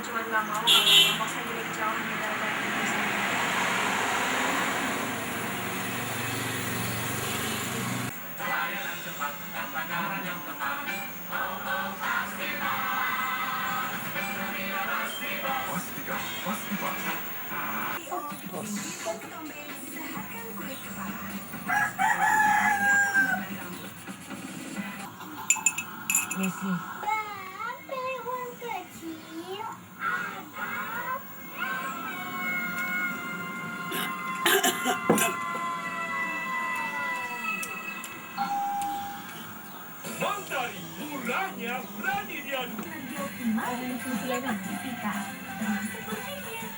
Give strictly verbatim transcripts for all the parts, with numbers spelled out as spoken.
Cuman nggak mau kalau kelompok saya jadi kecewa gara-gara ini. Misi. Bang, uang kecil. Bang Tari, murahnya, berani diadu. Lebih optimal untuk setiap aktivitas, termasuk berpikir.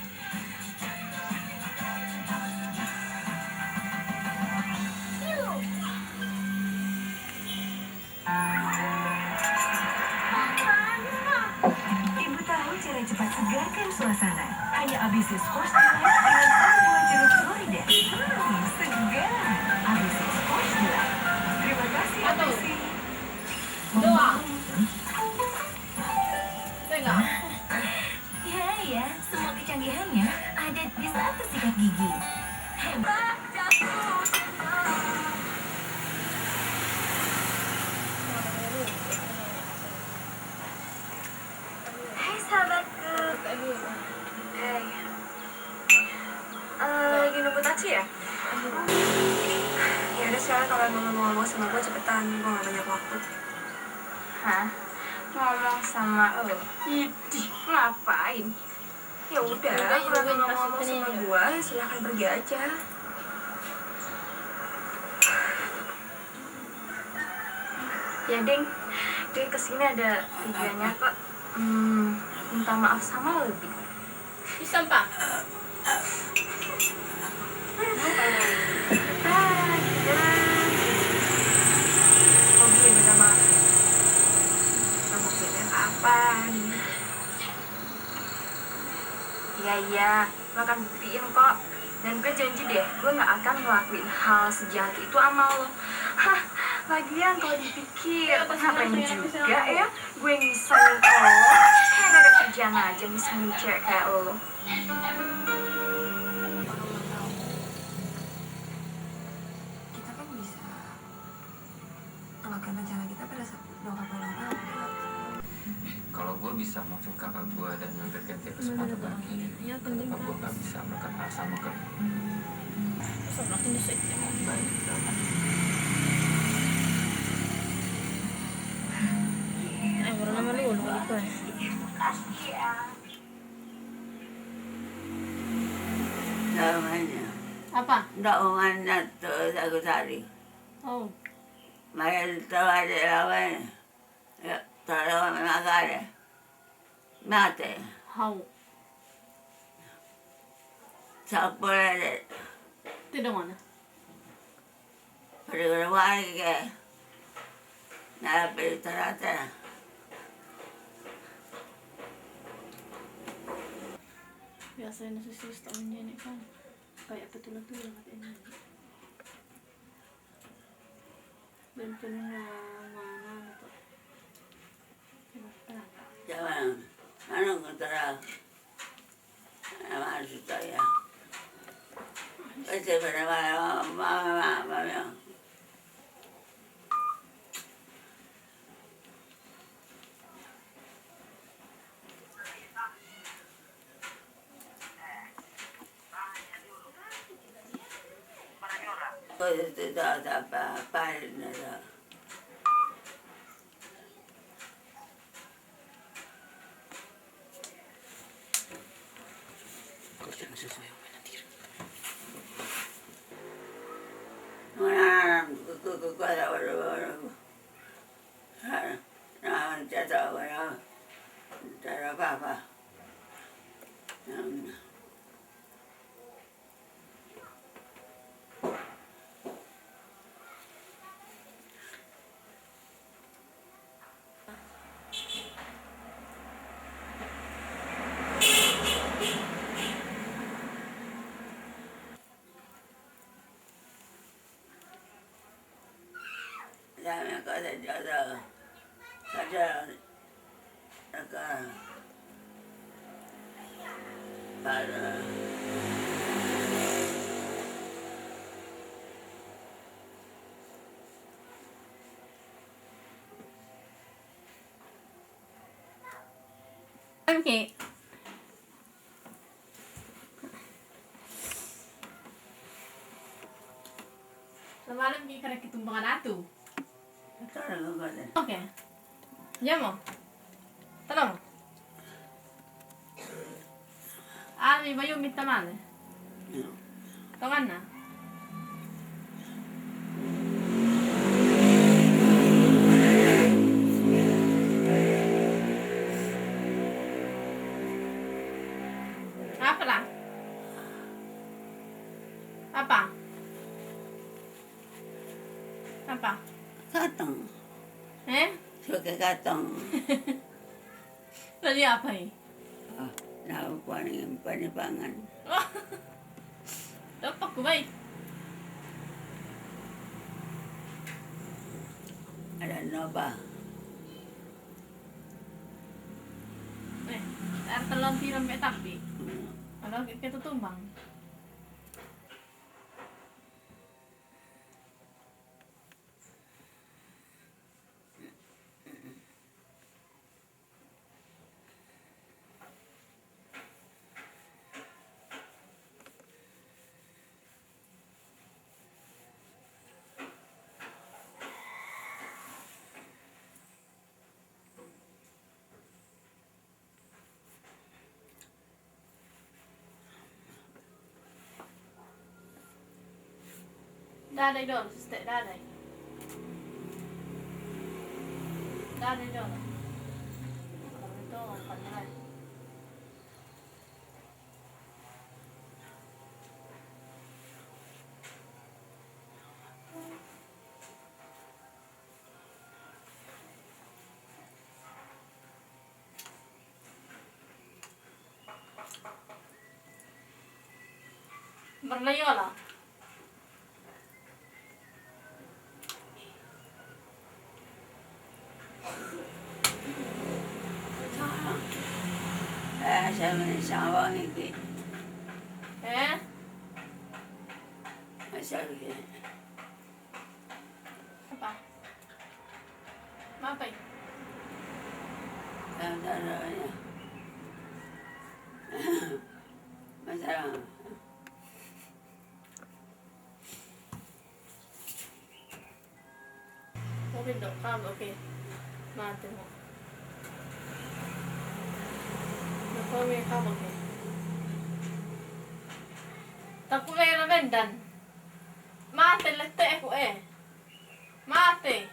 Ibu tahu cara cepat segarkan suasana. Hanya A B C Squash Delight dengan satu buah jeruk Florida. Hmm, segar. A B C Squash Delight. Terima kasih, A B C. Doang. Pegang. Ya, ya, semua kecanggihannya ada di satu sikat gigi. Hebat. Hai, sahabatku. Hai. Eh, lagi nunggu taksi ya? Ya udah, sekarang kalau emang mau ngomong sama gue, cepetan, gue gak banyak waktu. Hah? Ngomong sama lo? Idih, ngapain? Ya udah, kalau emang mau ngomong sama gue, silahkan pergi aja. Ya, Ding, gue kesini ada tujuannya kok. Hmm, minta maaf sama lo lebih. Bisa, Pak? Ah, gila. Hobi ya, minta maaf. Kita mau pilih apa nih? Iya, iya, lo akan buktiin kok. Dan gue janji deh, gue gak akan ngelakuin hal sejahat itu sama lo. Hah, lagian kalau dipikir, ngapain juga ya gue ngisahin lo? Kayak gak ada kerjaan aja ngisahin cewek kayak lo. Kita kan bisa ngelakuin rencana kita pada saat nyokap lo ulang tahun. Kalau gue bisa maafin kakak gue dan ngambil ganti kesempatan lagi, kenapa gue gak bisa berkat sama ke Baik, dapat. Eh, orang nama lu, lu lupa. Namanya. Apa? Ndak umanya tu Sagu Sari. Oh. Maya tu ada lawan. Ya, tolong makan. Mate. Hau. Sapole. Tidak mana? Pada warga. Nah, pada terata. Biasanya susu setahun ini kan kayak betul-betul banget ini. Dan penuh mana gitu. Jangan, mana kontrak. Mana susah ya. Ese pada mana, mana, mana, mana. Kau itu tak apa-apa, nada. Mana, ku, ku, ku, ku, ada, ada, ada. Nah, tak ada, ada. Tak ada apa-apa. Hmm. Dame cosa, cosa, cosa, cosa. Oke. Semalam ki kena kitumbangan atu. Oke. Jamo. Tolong. Almi bayu minta mana? Tanganna. Apa lah? Apa? Apa? Katong. Eh? Suka katong. Tadi apa ini? Ah, na pani pani pangan. Dapat ku baik. Ada noba. Eh, ada telon tiram pe tapi. Hmm. Kalau kita tumbang. Dadai dolo, siste, dadai. Dadai dolo. Kalau itu, pandai. Bernayola. Eh, saya ni sawang iki. Eh? Asal iki. Apa? Mapai? Yang darahnya. Masalah. Oke, dok, kamu oke. Mate mo. Dok, kami kamu oke. Taku le na vendan. Mate lette ku e. Mate.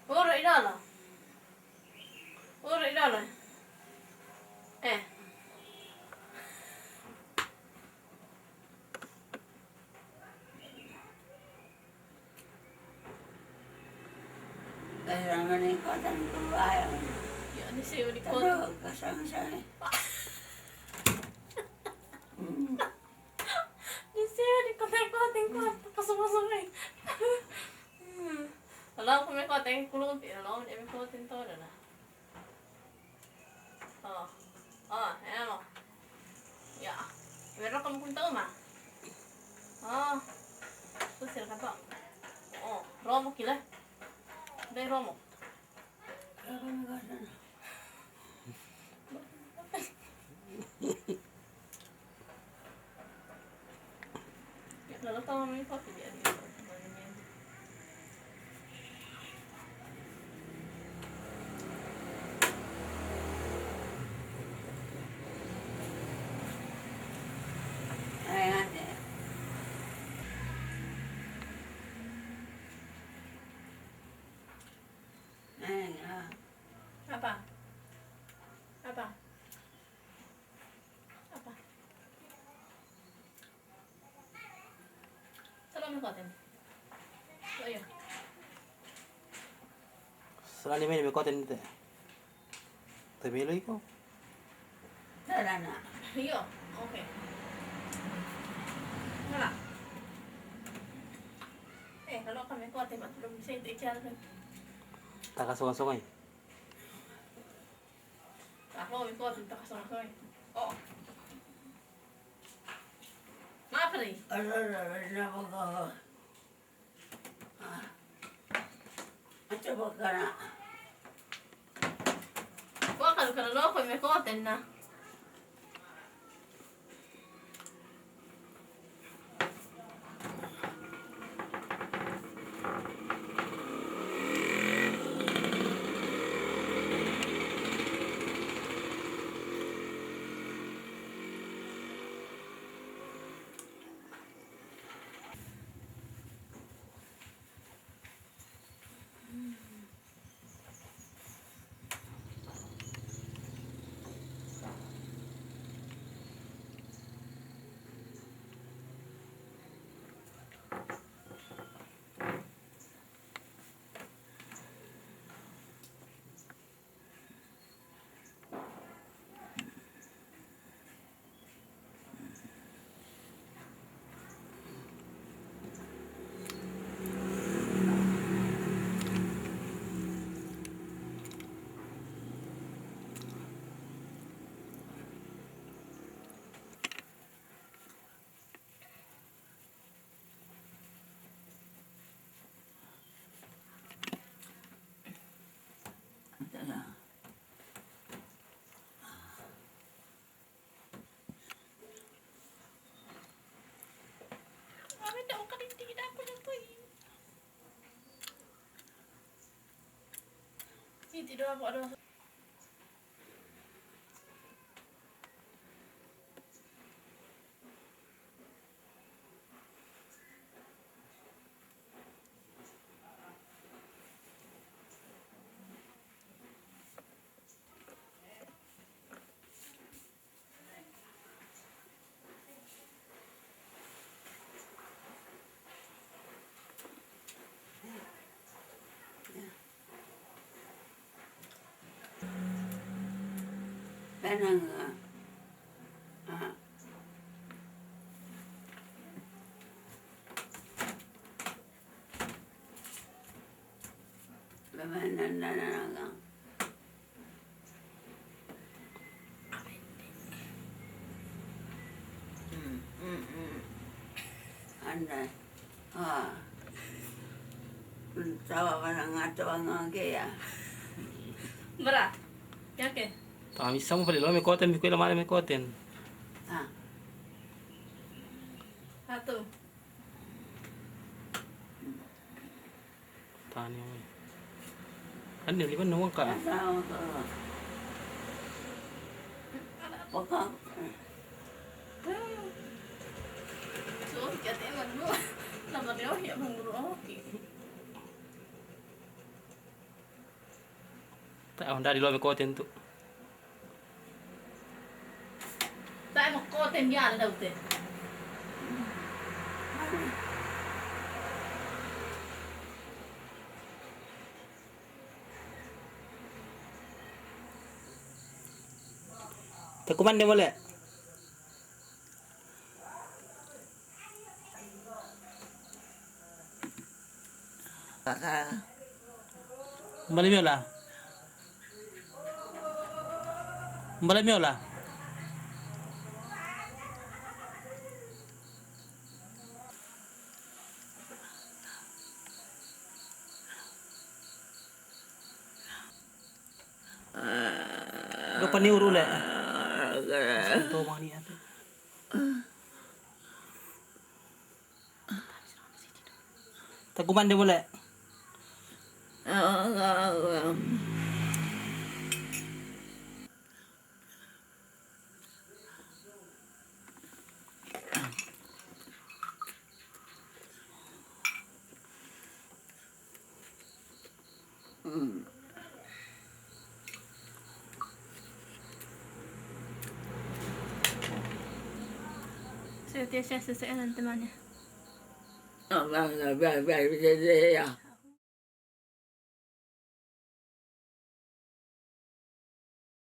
Uro idolo. Uro idolo. Eh. Kailangan ni koteng ko ay. Ya, ni siyo ni koteng. Kasang sa. Hmm. Ni siyo ni koteng koteng ko. Kasama-sama eh. Hmm. Alam ko may koteng kulong, alam ko may koteng to na. Oh. Oh, ayan mo. Ya. Meron kang punta uma. Oh. Terus sila ka pa. Oh, romo kila. Dai romo. Apa? Apa? Apa? Sala mi koten. Ayo. Sala ni mi koten te. Te melo iko. Sala na. Iyo, oke. Sala. Eh, kalau kami koten, mak belum bisa itu ical. Taka songa-songa. Ah, Mau mi koten takasangasanga. Oh. Mapre. Ara, ara, ara, ara, ara. Ah. Acha bakana. Ko kalu kana loko mi koten na. Iti doa, Pak, doa. Kanang, ah, ah. Bamanananagang. Mm, mm, mm. Anda. Ah. Tawa ka na nga, tawa nga kaya. Bara. Yake. Tami samu pale lo mi koten, mi kuela mare mi koten. Ah. Atu. Tani, oi. Kan dia liban nawang ka. Tawa ka. Paka. So, kaya tayo mo. Nabaliw, ya, manguro, okay. Tae, oh, nda di lo mi koten tu. Tae mo koten ya, nda ute. Takuman de mole. Kaka. Mbale miola. Mbale miola. Dopa ni uru le. Santo mani atu. Takuman de mole. Saya tiada saya sesuai dengan temannya.